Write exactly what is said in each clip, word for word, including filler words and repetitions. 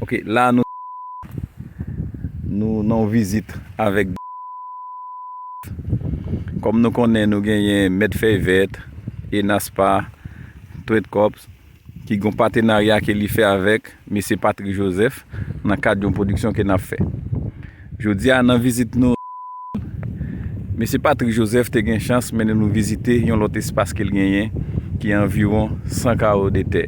Ok, la nou, nou nan yon vizit avèk, kòm nou konnen, nou genyen Mèt Fèy Vèt, Enaspa, Trade Corps, ki gen yon patenarya ke li fè avèk mesye Patrick Joseph nan kad yon pwodiksyon ke n ap fè. Jodi a, nan vizit nou, mesye Patrick Joseph te gen chans mennen nou vizite yon lòt espas ke l genyen, ki anviwon san kawo de tè.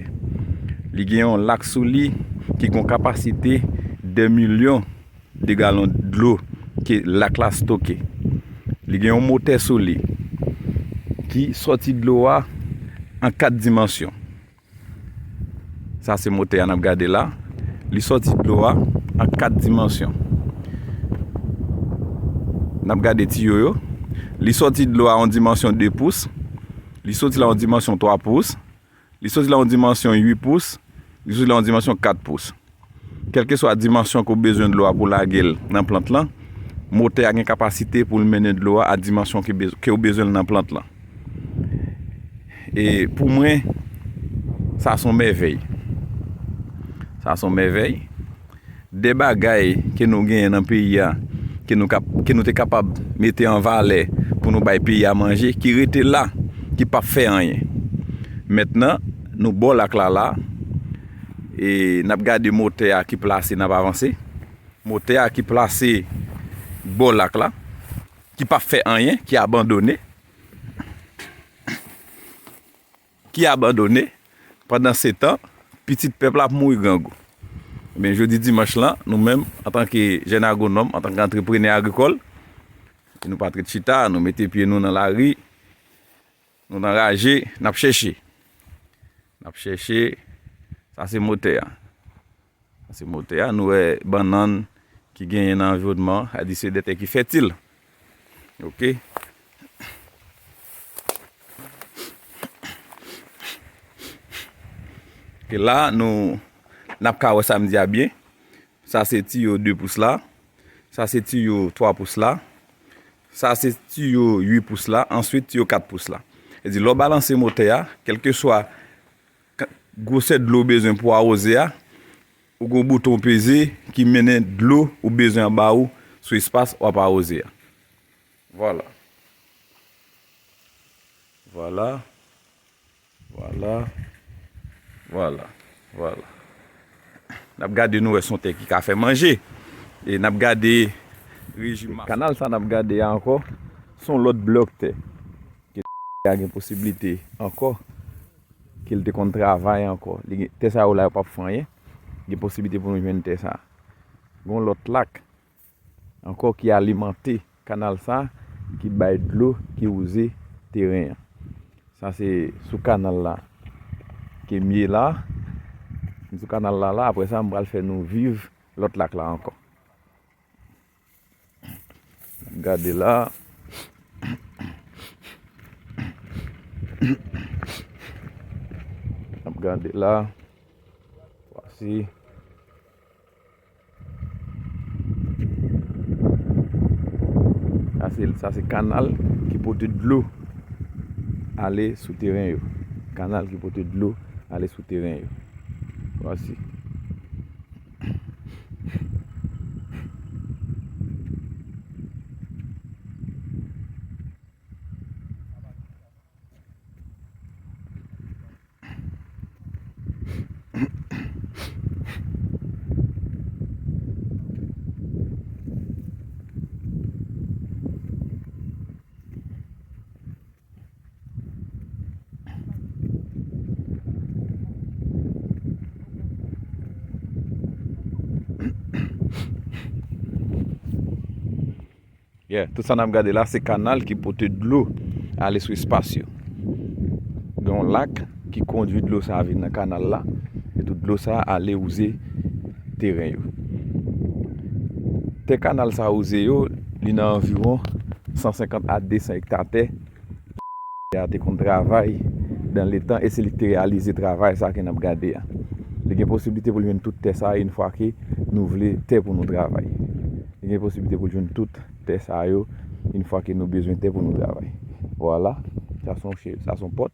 Li gen yon lak sou li ki gen yon kapasite de milyon de galon dlo ke lak la stoke. Li gen yon motè sou li ki sòti dlo a an kat dimansyon. Sa se motè a n ap gade la. Li sòti dlo a an kat dimansyon. N ap gade tiyo yo. Li sòti dlo a yon dimansyon de pous. Li sòti la yon dimansyon twa pous. Li sòti la yon dimansyon uit pous. Li sòti la yon dimansyon kat pous. Kèlkeswa dimansyon ke w bezwen dlo a pou lage l nan plant lan, motè a gen kapasite pou l mennen dlo a a dimansyon ke bez-, ke w bezwen l nan plant lan. E pou mwen, sa se yon mèvèy. Sa se yon mèvèy. De bagay ke nou genyen nan peyi a, ke nou kap-, ke nou te kapab mete an valè pou nou bay peyi a manje, ki rete la, ki p ap fè anyen. Mentnan, nou bò lak la la, e n ap gade motè a ki plase, n ap avanse. Motè a ki plase bò lak la, ki p ap fè anyen, ki abandone. Ki abandone. Pandansetan, pitit pèp la ap mouri grangou. Ebyen, jodi dimanch lan, nou menm, antanke jèn agwonòm, antanke antreprenè agrikòl, nou pa t ret chita, nou mete pye nou nan lari, nou nan raje, n ap chèche. N ap chèche, sa se motè a. Sa se motè a. Nou wè bannann ki genyen nan anviwònman an, sa di se de tè ki fètil. Ok. E la, nou, n ap ka wè sa m di a byen. Sa se tiyo de pous la. Sa se tiyo twa pous la. Sa se tiyo uit pous la. Answit, tiyo kat pous la. E di, lè w balanse motè a, kèlkeswa ka-, gwosè dlo w bezwen pou awoze a, ou gen yon bouton w peze ki mennen dlo ou bezwen an ba ou sou espas w ap awoze a. Vwala. Vwala. Vwala. Vwala. Vwala. N ap gade, nou wè se yon tè ki ka fè manje. E n ap gade rejim. Kanal sa n ap gade a ankò, se yon lòt blòk tè. Ke a gen posiblite ankò ke l te konn travay ankò. Li gen, tè sa yo la yo p ap fè anyen. Gen posiblite pou nou jwenn tè sa. Gen yon lòt lak ankò ki alimante kanal sa, ki bay dlo, ki wouze teren an. Sa se sou kanal la ke m ye la. M sou kanal la la, apre sa m pral fè nou viv lòt lak la ankò. N ap gade la. N ap gade la. Vwasi. Sa se, sa se kanal ki pote dlo ale sou teren yo. Kanal ki pote dlo ale sou teren yo. Vwasi. Yeah, tout sa n ap gade la, se kanal ki pote dlo ale sou espas yo. Gen yon lak ki kondui dlo sa a vin nan kanal la, e tout dlo sa a ale wouze teren yo. Tè kanal sa a wouze yo, li nan anviwon san senkant a de san ekta tè. A te konn travay dan letan e se li ki te reyalize travay sa ke n ap gade a. Li gen posiblite pou l jwenn tout tè sa a yon fwa ke nou vle tè pou nou travay. Li gen posiblite pou l jwenn tout tè sa yo yon fwa ke nou bezwen tè pou nou travay. Vwala, sa se yon che-, sa se yon pòt.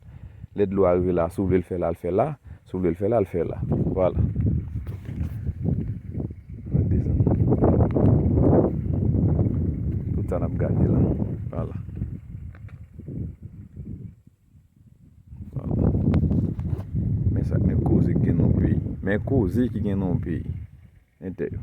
Lè dlo a rive la, si w vle l fè la, l fè la. Si w vle l fè la, l fè la. Vwala. Sa men koze ki gen nan peyi. Men koze ki gen nan peyi. Entè yo.